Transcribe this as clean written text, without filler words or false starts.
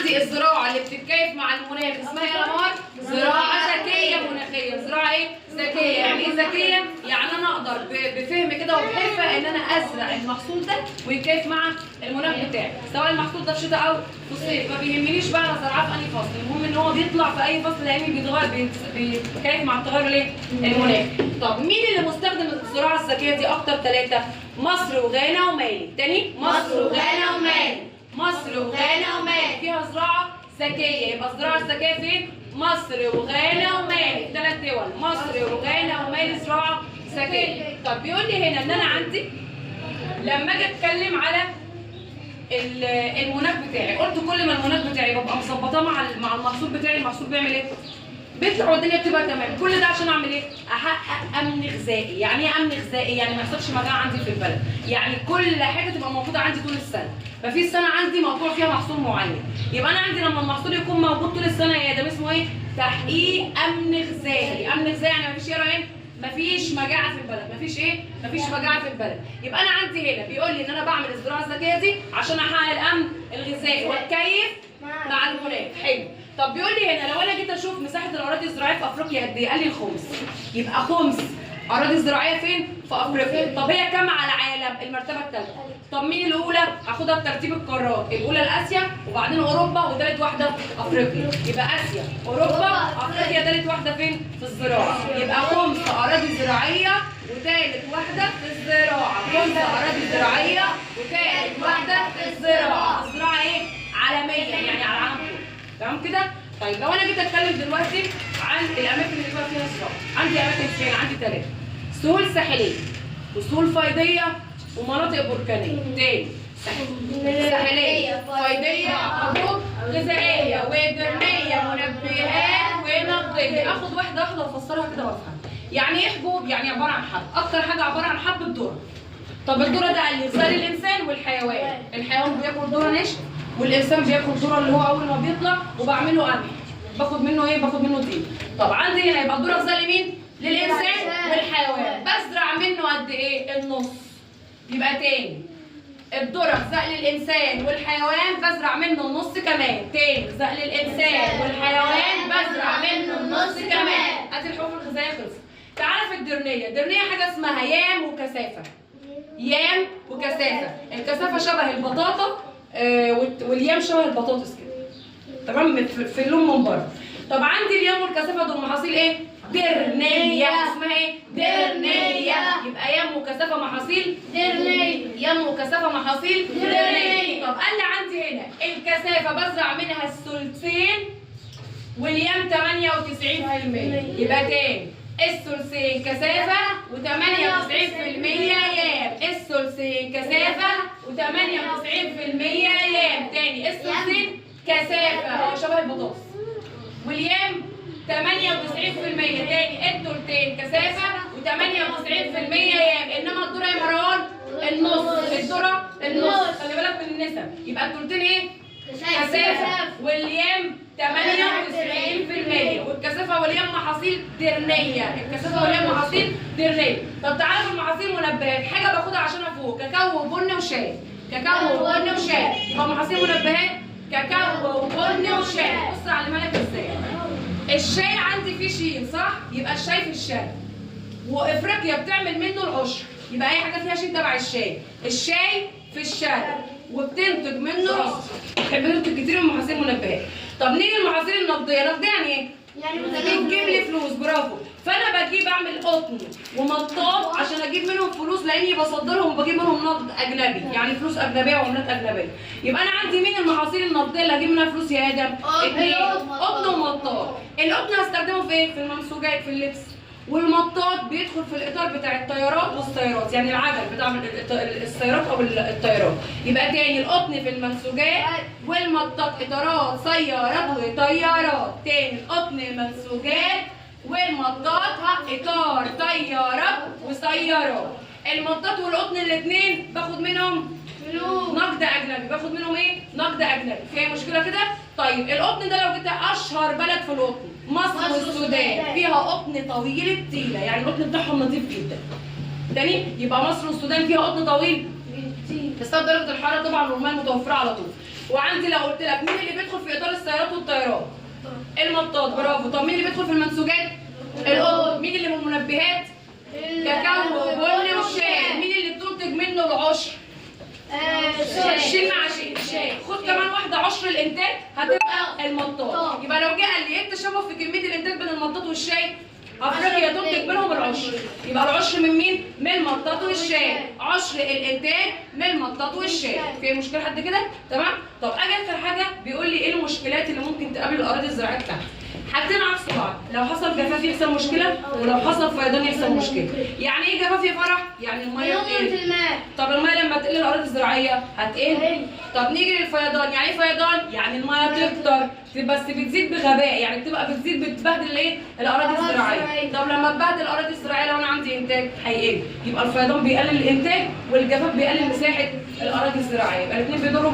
عندي الزراعة اللي بتتكيف مع المناخ اسمها ايه يا لمار؟ زراعة ذكية مناخيه. زراعة ايه؟ ذكية. يعني ايه ذكية؟ يعني انا اقدر بفهم كده وبحرفه ان انا ازرع المحصول ده ويتكيف مع المناخ بتاعي، سواء المحصول ده في شتاء او في صيف، ما بيهمنيش بقى انا زرعاه في انهي فصل، المهم ان هو بيطلع في اي فصل لان بيتغير بيتكيف مع التغير الايه؟ المناخ. طب مين اللي مستخدم الزراعة الذكية دي اكتر؟ ثلاثة، مصر وغانا ومالي. تاني، مصر وغانا ومالي. مصر وغانا ومالي فيها زراعة ذكية. يبقى الزراعة الذكية فين؟ مصر وغانا ومالي، ثلاث دول، مصر وغانا ومالي زراعة ذكية. طب بيقول لي هنا ان انا عندي لما اجي اتكلم على المناخ بتاعي، قلت كل ما المناخ بتاعي ببقى مظبطاه مع المحصول بتاعي، المحصول بيعمل ايه؟ بيطلع والدنيا بتبقى تمام. كل ده عشان اعمل ايه؟ احقق امن غذائي. يعني ايه امن غذائي؟ يعني ما يحصلش مجاعة عندي في البلد، يعني كل حاجة تبقى موجودة عندي طول السنة. مفيش سنة عندي مقطوع فيها محصول معين. يبقى انا عندي لما المحصول يكون موجود طول السنة يا ده اسمه ايه؟ تحقيق امن غذائي. امن غذائي يعني مفيش ايه؟ مفيش مجاعة في البلد. مفيش ايه؟ مفيش مجاعة في البلد. يبقى انا عندي هنا بيقول لي ان انا بعمل الزراعة الذكية دي عشان احقق الامن الغذائي واتكيف مع المناخ. حلو. طب بيقول لي هنا لو انا جيت اشوف مساحة الاراضي الزراعية في افريقيا قد ايه؟ قال لي الخمس. يبقى خمس اراضي زراعية فين؟ في افريقيا. طب هي كام على العالم؟ المرتبة الثالثة. طب مين الاولى؟ هاخدها بترتيب القارات، الاولى الاسيا وبعدين اوروبا وثالث واحدة افريقيا. يبقى اسيا، اوروبا، افريقيا، ثالث واحدة فين؟ في الزراعة. يبقى خمس اراضي زراعية وثالث واحدة في الزراعة. خمس اراضي زراعية وثالث واحدة في الزراعة. الزراعة ايه؟ عالمية، يعني على العالم كله. تمام كده؟ طيب لو انا جيت اتكلم دلوقتي عن الاماكن اللي بيبقى فيها الزراعة، عندي اماكن فين؟ عندي ثلاثة: سهول ساحليه وسهول فيضيه ومناطق بركانيه. تاني، ساحليه، فيضيه، حبوب غذائية، ودرنيه، منبهات، ونقديه. اخد واحدة واحدة وافسرها كده وافهم. يعني ايه حبوب؟ يعني عبارة عن حب، اكتر حاجة عبارة عن حب الذرة. طب الذرة ده قال لي غذاء للانسان والحيوان، الحيوان بياكل ذره ناشف والانسان بياكل ذره اللي هو اول ما بيطلع وبعمله قمح، باخد منه ايه؟ باخد منه طين. طب عندي هنا يبقى الذرة غذاء لمين؟ للانسان والحيوان. بزرع منه قد ايه؟ النص. يبقى تاني، الذرة غذاء للانسان والحيوان بزرع منه النص كمان. تاني، غذاء للانسان والحيوان بزرع منه النص كمان. ادي الحبوب الغذائية خلصت. تعالى في الدرنيه، الدرنيه حاجة اسمها يام وكثافه. يام وكثافه، الكثافة شبه البطاطا واليام شبه البطاطس كده. تمام، في اللون من بره. طب عندي اليام والكثافه دول محاصيل ايه؟ درنيه. اسمها ايه؟ درنيه. يبقى يام وكثافه محاصيل درنيه. يام وكثافه محاصيل درنيه. طب قال لي عندي هنا الكثافة بزرع منها الثلثين واليام 98%. يبقى تاني، الثلثين كثافة و98% يام. الثلثين كثافة و98% يام. تاني، الثلثين كثافة هو شبه البطاطس واليام 98%. تاني، الثلثين كثافة و98% يام. انما الذرة يا مروان النص، الذرة النص. خلي بالك من النسب. يبقى الثلثين ايه؟ كثافة واليام 98%. والكثافه واليام محاصيل درنيه. الكثافة واليام محاصيل درنيه. طب تعالى في المحاصيل منبهات، حاجة باخدها عشان افوق، كاكاو وبن وشاي. كاكاو وبن وشاي. يبقى محاصيل منبهات كاكاو وبن وشاي. بص اعلمها لك ازاي. الشاي عندي فيه شين صح؟ يبقى الشاي في الشرق، وافريقيا بتعمل منه العشر، يبقى اي حاجة فيها شين تبع الشاي. الشاي في الشرق وبتنتج منه العشر. بتحب تنتج كتير من محاصيل المنبهات. طب نيجي للمحاصيل النقدية. نقدية يعني ايه؟ يعني بتجيب لي فلوس. برافو. فانا بجيب اعمل قطن ومطاط عشان اجيب منهم فلوس، لاني بصدرهم وبجيب منهم نقد اجنبي، يعني فلوس اجنبية وعملات اجنبية. يبقى انا عندي مين المحاصيل النقدية اللي هجيب منها فلوس يا ادم؟ اتنين، قطن ومطاط. القطن هستخدمه في ايه؟ في المنسوجات، في اللبس. والمطاط بيدخل في الاطار بتاع الطيارات والسيارات، يعني العجل بتاع السيارات او الطيارات. يبقى تاني، القطن في المنسوجات والمطاط اطارات سيارات وطيارات. تاني، القطن منسوجات والمطاط اطار طيارات وسيارات. المطاط والقطن الاثنين باخد منهم فلوس، نقد اجنبي. باخد منهم ايه؟ نقد اجنبي. في اي مشكلة كده؟ طيب القطن ده لو جيت اشهر بلد في القطن مصر والسودان، فيها قطن طويل التيله، يعني القطن بتاعهم نظيف جدا. تاني، يبقى مصر والسودان فيها قطن طويل بسبب درجه الحرارة طبعا والمية المتوفرة على طول. وعندي لو قلت لك مين اللي بيدخل بيدخل في اطار السيارات والطيارات؟ المطاط، برافو. طب مين اللي بيدخل في المنسوجات؟ القطن. مين اللي من المنبهات؟ كاكاو وبن وشاي. مين اللي بتنتج منه العشر؟ شيل مع شاي. خد كمان واحدة، عشر الانتاج هتبقى المطاط. يبقى لو جه قال لي ايه التشابه في كمية الانتاج بين المطاط والشاي؟ افريقيا تنتج منهم العشر. يبقى العشر من مين؟ من المطاط والشاي. عشر الانتاج من المطاط والشاي. في مشكلة حد كده؟ تمام؟ طب اجي اخر حاجة بيقول لي ايه المشكلات اللي ممكن تقابل الاراضي الزراعية بتاعتي؟ حاجتين عكس بعض، لو حصل جفاف يحصل مشكلة، ولو حصل فيضان يحصل مشكلة. يعني ايه جفاف يا فرح؟ يعني المية تقل. طب المية لما تقل الاراضي الزراعية هتقل. طب نيجي للفيضان، يعني ايه فيضان؟ يعني المية تكتر بس بتزيد بغباء، يعني بتبقى بتزيد بتبهدل ايه؟ الاراضي الزراعية. طب لما تبهدل الاراضي الزراعية لو انا عندي انتاج هيقل، يبقى الفيضان بيقلل الانتاج والجفاف بيقلل مساحة الاراضي الزراعية، يبقى الاثنين بيضروا.